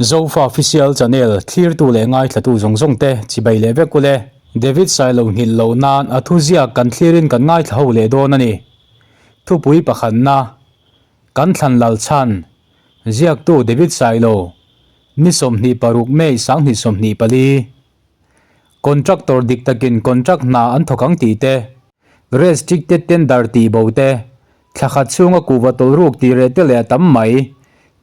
Zofa Official Channel thlirtu leh ngaithlatu zawng zawng te chibai leh vek ule. David Sailo nghilh loh nan a thuziak kan thlirin kan ngaithla ho leh dawn a ni. Thupui pakhatna, Kan thlan lal chhan, ziaktu David Sailo, ni 26 May 2024. Contractor dik takin contract hna an thawk ang tih te, restricted tender tih bo te, thla khat chhunga kuhva tawlh ruk tih reh te leh a tam mai.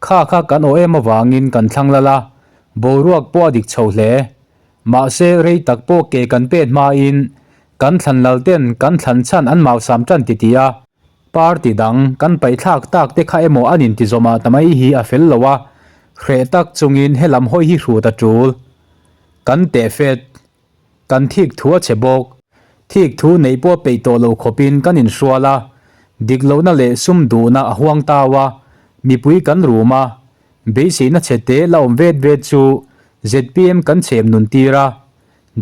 Kha kha kan aw em avangin kan thlang lal a, boruak pawh a dik chho hle. Mahse rei tak pawh ke kan pet hmain kan thlan lal ten kan thlan chhan an mausam tan ti ti a. Party dang kan paihthlak tak te kha emaw an intizawm ah ta mai hi a fel lo a, hreh tak chungin helam hawi hi hrut a tul. Kan teh fet. Kan thik thu a chhe bawk. Thik thu neih pawh peih tawh lo khawpin kan inhrual a, dik lohna leh sum duhna a huang tau a, mipui kan rum a, beiseina chhe te la awm vet vet chu zpm kan chhem nun tir a,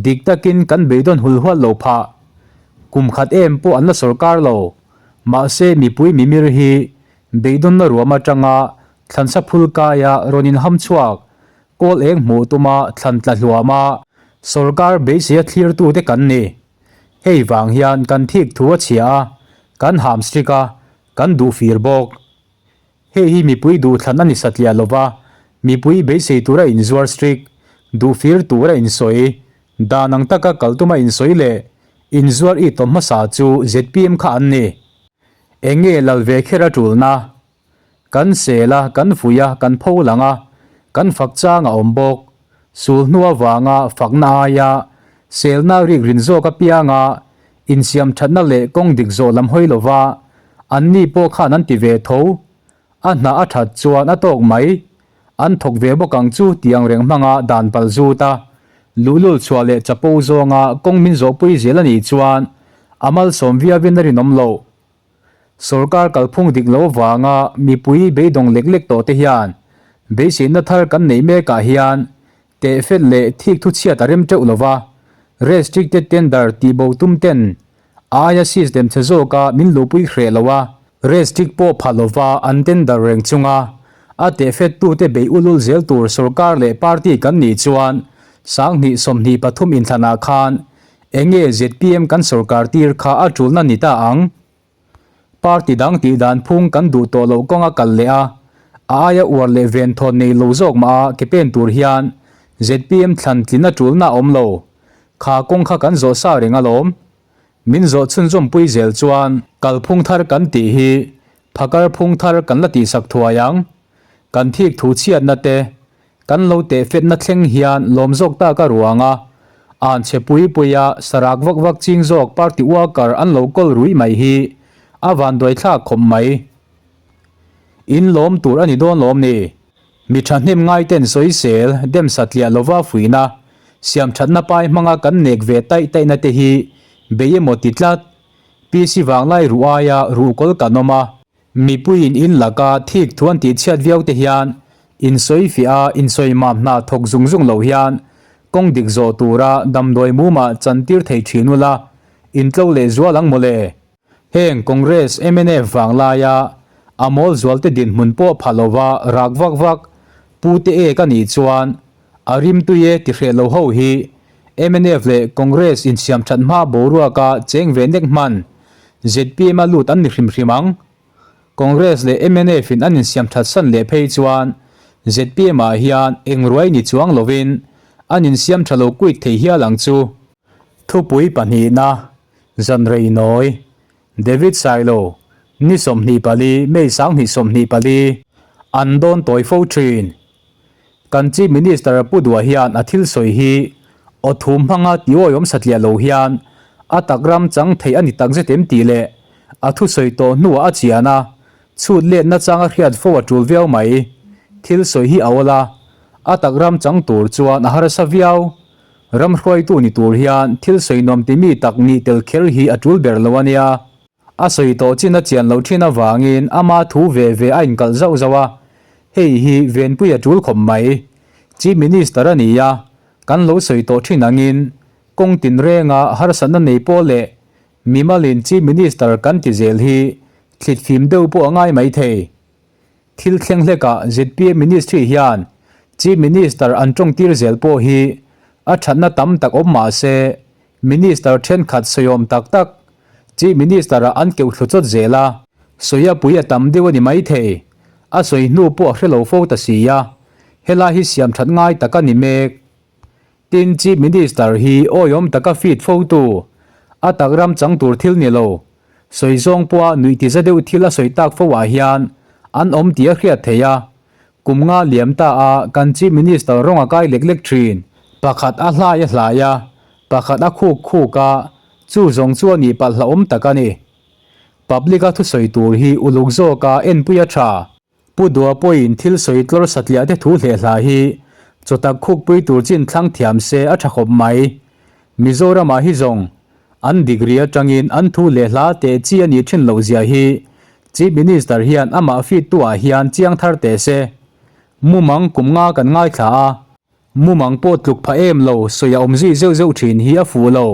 dik takin kan beidawn hul hual lo phah. Kum khat em pawh an la sawrkar lo. Mahse mipui mimir hi beidawnna ruam atanga thlansa phul kaia rawn inham chhuak Kawl eng hmuh tuma thlan tla hluam a, sawrkar beiseia thlirtute kan ni. Hei vang hian kan thik thu a chhia a, kan ham strict a, kan duh fir bawk. Hei hi mipui duhthlan a ni satliah lova, mipui beisei tura inzuar strict, duh fir tura insawi, dan ang taka kal tuma insawi leh inzuar i tawm hmasa chu zpm kha an ni. Enge lal ve kher a tulna? Kan sel a, kan fuih a, kan pho lang a, kan fak chang a awm bawk. Sul hnu avanga fakna aia selna rik rin zawk apianga insiam thatna leh kawng dik zawh lam hawi lova anni pawh khan an ti ve tho. A hna a that chuan a tawk mai. An thawk ve bawk ang chu tiang reng hmanga dan pal zut a, luhlul chhuah leh chapo zawnga kawng min zawhpui zel a nih chuan a malsawm viauin a rinawm loh. Sorkar kalphung dik lo avanga mipui beidawng lek lek tawh te hian beiseina thar kan neih mekah hian tehfet leh thik thu chhiat a rem teuh lova, restricted tender tih bo tum ten aia system chhe zawka min luhpui hreh lo a, restrict pawh pha lova an tender reng chunga a tehfet tute bei ulul zel tur sorkar leh party kan nih chuan 2023 inthlanah khan Enge zpm kan sorkar tir kha a tulna ni ta ang? Party dang tih dan phung kan duh tawh loh kawnga kal leh a, a aia uar leh venthawn nei lo zawk mah a ke pen tur hian zpm thlan tlin a tulna a awm lo. Kha kawng kha kan zawh sa reng alawm. Min zawh chhunzawm pui zel chuan kalphung thar kan tih hi phakar phung thar kan la tihsak thuai ang. Kan thik thu chhiatna te Kan lo teh fetna thleng hian lawm zawk tak a ruang a, an chhe pui pui a, sarak vak vak ching zawk party worker an lo kawl ruih mai hi a vanduai thlak khawp mai. In lawm tur a ni dawn lawm ni? Mi thahnem ngai ten sawisel, dem satliah lova fuihna, siam thatna pai hmanga kan nek ve taih taihna te hi bei emaw ti tlat. PC vanglai ruh aia ruhkawl kan awm a. Mipuiin in laka thik thu an tih chhiat viau te hian insawi fiah a, insawi mam hna thawk zung zung lo hian kawng dik zawh tura damdawi mumah chantir thei thin ula, intlo leh zual ang mawle. Heng Congress, mnf vang laia a mawl zualte dinhmun pawh pha lova rak vak vak Pu te ek a nih chuan a rimtui e ti hreh lo ho hi mnf leh Congress insiam that hma boruaka cheng ve nek hman zpm a lut an ni hrim hrim ang. Congress leh mnf in an insiam that san leh phei chuan zpm ah hian eng ruai ni chuang lovin an insiam tha lo kuit thei hial ang chu. Thupui pahnihna, Zanrei Nawi, David Sailo, ni 24 May 2024, an dawn tawi fo thin. Kan Chief Minister Pu Dua hian a thil sawi hi aw thum hmanga tiawiawm satliah lo hian a tak ram chang theih a ni tak zet em tih leh a thusawi tawh hnuah a chian a, chhut let nachang a hriat fo a tul viau mai. Thil sawi hi a awl a, a tak ram chang tur chuan a harsa viau. Ram hruaitu ni tur hian thil sawi nuam ti mi tak nih tel kher hi a tul ber lo a nia. A sawi tawh chin a chian loh thin avangin ama thu ve ve a inkalh zauh zauh a, hei hi Venpui a tul khawp mai. Chief Minister a ni a, kan lo sawi tawh thin angin kawng tinrenga harsatna nei pawh leh mimalin Chief Minister kan ti zel hi thlitfim deuh pawh a ngai mai thei. Thil thleng hlekah zpm Ministry hian Chief Minister an tawngtir zel pawh hi a thatna tam tak awm mah se, Minister thenkhat sawiawm tak tak Chief Minister-ah an keuh thlu chawt zel a. Sawi a pui a tam deuh a ni maithei. A sawi hnu pawh a hre lo fo ta si a, helai hi siam that ngai tak a ni mek. Tin, Chief Minister hi awiawm taka feed fotu, a tak ram chang tur thil ni lo, sawi zawng pawha nuih ti za deuh thil a sawi tak fo ah hian an awm tih a hriat theih a, kum nga liam ta a kan Chief Minister rawng a kai lek lek thin. Pakhat a hlai a hlai a, pakhat a khuk khuk a, chu zawng chu a nih palh hlauhawm tak a ni. Public a thusawi tur hi uluk zawka enpui a tha. Pu Dua pawhin thil sawi tlawr satliah te thu hleh hla hi chawtak khukpui tur chin thlang thiam se a tha khawp mai. Mizoramah hi zawng an degree atangin an thu leh hla teh chi a nih thin loh zia hi Chief Minister hian amah feed tu ah hian chiang thar teh se. Mumang kum nga kan ngaithla a, mumang pawh tluk pha em lo sawi a awm zui zeuh zeuh thin hi a fuh lo.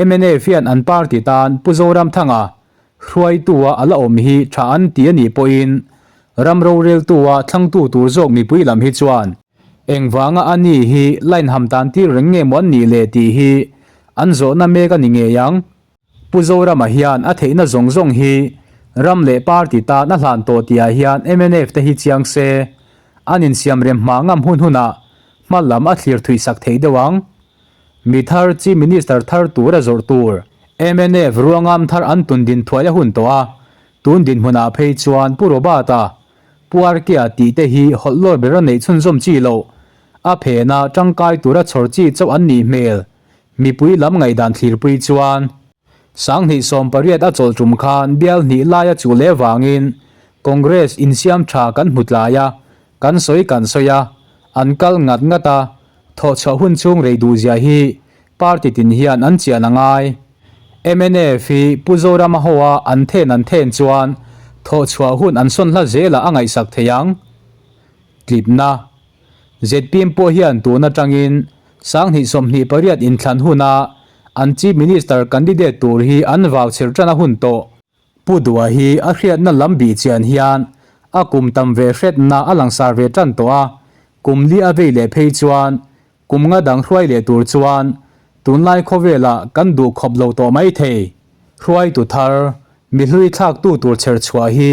Mnf hian an party tan Pu Zoramthanga Hruaitua a la awm hi tha an ti a nih pawhin ram roreltua thlangtu tur zawk mipui lam hi chuan engvanga a ni hi line ham tan tir reng nge maw an nih le tih hi an zawhna mek a ni ngei ang. Pu Zorama hian a theihna zawng zawng hi ram leh party tan a hlan tawh tihah hian mnf te hi chiang se an insiamrem hma ngam hun hunah hma lam a thlir thuih sak thei deuh ang. Mi thar Chief Minister thar tur a zawrh tur mnf ruangam thar an tun din thuai a hun tawh a, tun dinhmunah phei chuan Pu Robert-a, Pu Arkea tih te hi hawlh lawr ber a neih chhunzawm chi loh, a phena tangkai tura chhawr chi chauh an nih hmel, mipui lam ngaihdan thlirpui chuan. Sanghnih 18 a chawlh tum khan bial hnih laia chu leh vangin Congress insiam tha kan hmu tlai a, kan sawi kan sawi a, an kal ngat ngat a, Thawhchhuah hun chhung rei duhzia hi party tin hian an chian a ngai. Mnf hi Pu Zorama hoa an then an then chuan thawhchhuah hun an sawn hla zelah a ngaihsak thei ang. Tlipna. Zpm pawh hian tun atangin Sanghnih 28 inthlan huna an Chief Minister candidate tur hi an vau chher tan a hun tawh. Pu Dua hi a hriatna lam bih chian hian a kum tam ve hretna a langsar ve tan tawh a, kum li a vei leh phei chuan kum nga dang hruai leh tur chuan tunlai khawvelah kan duh khawp lo tawh mai thei. Hruaitu thar, mi hlui thlaktu tur chher chhuah hi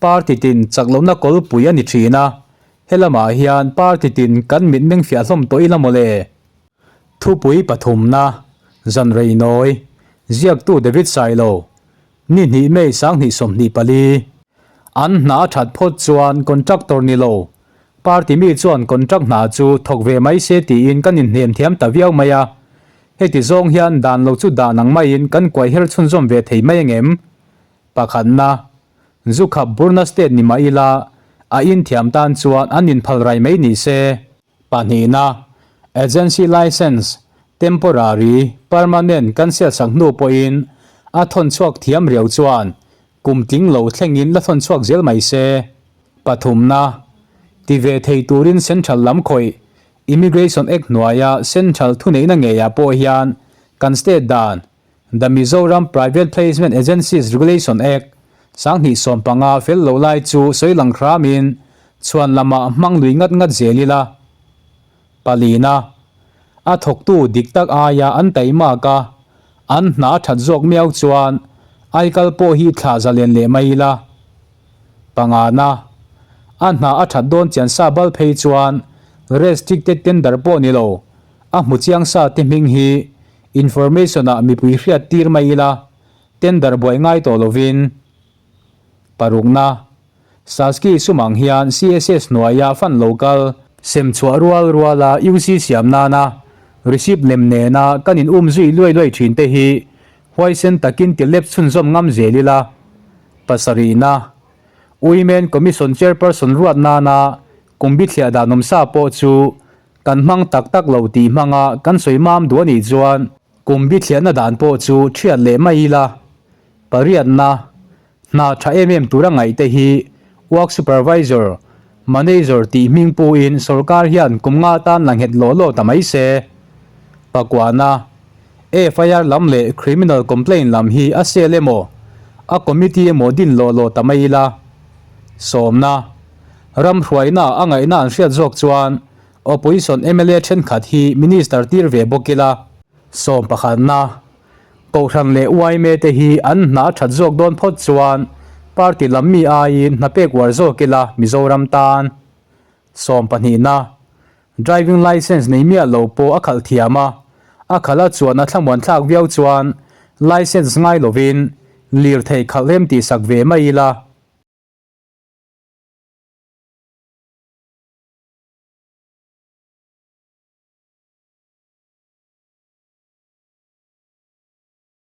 party tin chak lohna kawlpui a ni thin a, helamah hian party tin kan mitmeng fiah hlawm tawh ila mawle. Thupui pathumna, Zan Reinawi, ziaktu David Sailo, ni hnih May 2024. An hna a that phawt chuan contractor ni lo, party mi chuan contract hna chu thawk ve mai se tiin kan inhnem thiam ta viau mai a. Heti zawng hian dan lo chu dan ang maiin kan kuai her chhunzawm ve thei mai angem? Pakhatna, Zu khap burna state ni mah ila, a inthiam tan chuan an inphal rai mai ni se. Pahnihna, Agency Licence, Temporary, Permanent kan sialsak hnu pawhin a thawn chhuak thiam riau chuan kum tling lo thlengin la thawn chhuak zel mai se. Pathumna, Ti ve thei turin Central lam khawih Immigration Act hnuaia Central thuneihna ngeiah pawh hian kan state dan The Mizoram Private Placement Agencies Regulation Act, 2015 fel lo lai chu sawi lang hramin chhuan lamah hmang lui ngat ngat zel ila. Palina, A thawktu dik tak aia an taimak a, an hna that zawk miau chuan aikal pawh hi thlah zalen leh mai ila. Pangana, A hna a that dawn chian sa bal phei chuan restricted tender pawh ni lo, a hmu chiang sa te hming hi Information ah mipui hriat tir mai ila, tender buai ngai tawh lovin. Parukna, Saski sumang hian CSS hnuaia fund lo kal, sem chhuah rual ruala UC siam nana receipt lem nena kan in um zui luai luai thin te hi huaisen takin ti lep chhunzawm ngam zel ila. Pasarihna, Women Commission Chairperson ruat nana kum bithliah dan awmsa pawh chu Kan hmang tak tak lo tih hmanga kan sawi mam duh a nih chuan kum bithliahna dan pawh chu thiat leh mai ila. Pariatna, hna tha em em tura ngaihte hi Work Supervisor, Manager tih hming puin sorkar hian kum nga tan la nghet law law ta mai se. Pakuana, FIR lam leh Criminal Complaint lam hi a sel emaw, a committee emaw din law law ta mai ila. Sawmna. Ram hruaina a ngaihna an hriat zawk chuan Opposition mla thenkhat hi Minister tir ve bawk ila. Sawm pakhatna, Kohhran leh yma te hi an hna a that zawk dawn phawt chuan party lam mi aiin hna pek uar zawk ila Mizoram tan. Sawm pahnihna, Driving licence nei miah lo pawh a khalh thiam a, a khalh a chuan a thlamuan thlak viau chuan licence ngai lovin lirthei khalh rem tihsak ve mai ila.